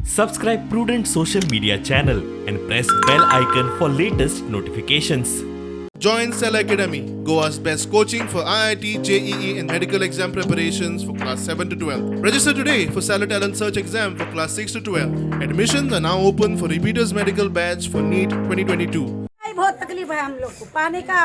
Subscribe Prudent Social Media channel and press bell icon for latest notifications. Join Cell Academy, Goa's best coaching for IIT, JEE, and medical exam preparations for class 7 to 12. Register today for Stellar Talent Search exam for class 6 to 12. Admissions are now open for repeaters medical batch for NEET 2022. बहुत तकलीफ है हम लोग को पानी का।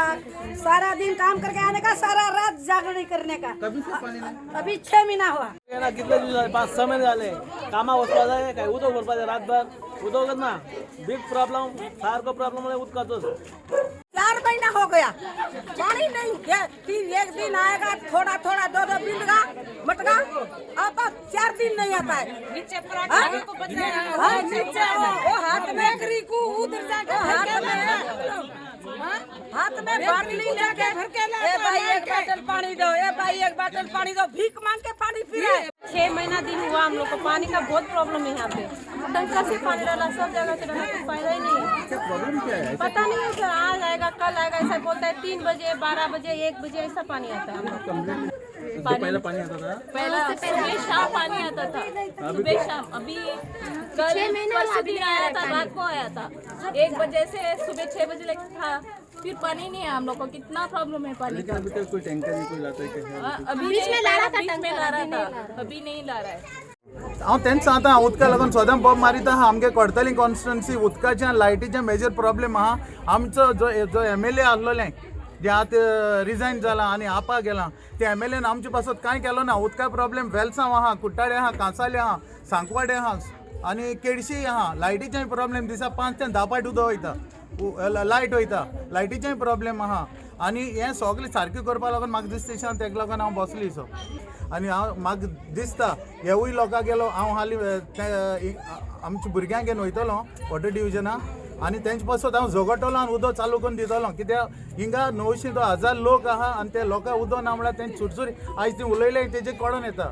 सारा दिन काम करके आने का, सारा रात जागरण करने का। कभी से पाणी नाही? अभी 6 महीना हुआ। ना, कितले दीस जाले? 5-6 महिने जाले। कामाक वचपा जाय काय उदक भरपा जाय, रातभर उदकच ना। बीग प्रॉब्लम, सारको प्रॉब्लम म्हळ्यार उदकाचोच। 4 महीना हो गया, पानी नहीं है। तीन एक दिन आएगा, थोड़ा थोड़ा, दो दो बिंदगा मटका। अब तो 4 दिन नहीं आता है। हाँ? हाँ, नीचे वो हाथ में उधर जाके हाथ में, हाँ? हाथ में बाटली लेके, "ए भाई, एक बाटल पानी दो, ए भाई, एक बाटल पानी दो।" भीख मांग के पानी पी रहे हैं। 6 महीना दिन हुआ, हम लोग को पानी का बहुत प्रॉब्लम है यहाँ पे। टंकर से पानी डाला, सब जगह से डाला, कुछ फायदा ही नहीं है। क्या प्रॉब्लम क्या है? पता नहीं है सर, आज आएगा, कल आएगा, ऐसा बोलता है। 3 बजे, 12 बजे, 1 बजे ऐसा पानी आता है हम लोग को। पहले पाणी आता था? पहले सुबह शाम पानी आता था, सुबह शाम। अभी कल परसों दिन आया था, रात को आया था, 1 बजे से सुबह 6 बजे तक था, फिर पानी नहीं है। हम लोग को कितना प्रॉब्लम है पानी लेकिन का। अभी तक कोई टैंकर नहीं कोई लाता है क्या? हाँ, अभी बीच में ला रहा था, बीच में ला रहा था, अभी नहीं ला रहा है। हांव तेंच सांगता, उदका लागून सदां पंप मारीत आहा। आमगे कोडतली कॉन्स्टिट्युन्सी उदकाचे आनी लायटीचे मेजर प्रॉब्लेम आहा। आमचो जो जो एमएलए आसलोले, जे आतां रिजायन जाला आनी आपा गेला, ते एमएलएन आमचे पासत कांय केलो ना। उदका प्रॉब्लेम वेलसांव आहा, कुट्टाळे आहा, कांसावले आहा, सांकवाडे आहा आनी केडशी आहा। लायटीचेय प्रॉब्लेम, दिसा 5 ते 10 पाट उदक वयता, लायट वयता। लायटीचेय प्रॉब्लेम आहा आनी हें सगळें सारकें करपा लागून म्हाका दिसता तेका लागून हांव बसली सो। आनी हांव म्हाका दिसता हेवूय लोकां गेलो। हांव हालीं ते आमच्या भुरग्यांक घेवन वयतलो वॉटर डिविजना आनी तेंचे पासत हांव झगडटलो आनी उदक चालू करून दितलो, कित्याक हिंगा 900 ते 1000 लोक आहा आनी ते लोकांक उदक ना म्हळ्यार तेंचे चुरचुरी आयज ती उलयले तेजे कळोन येता।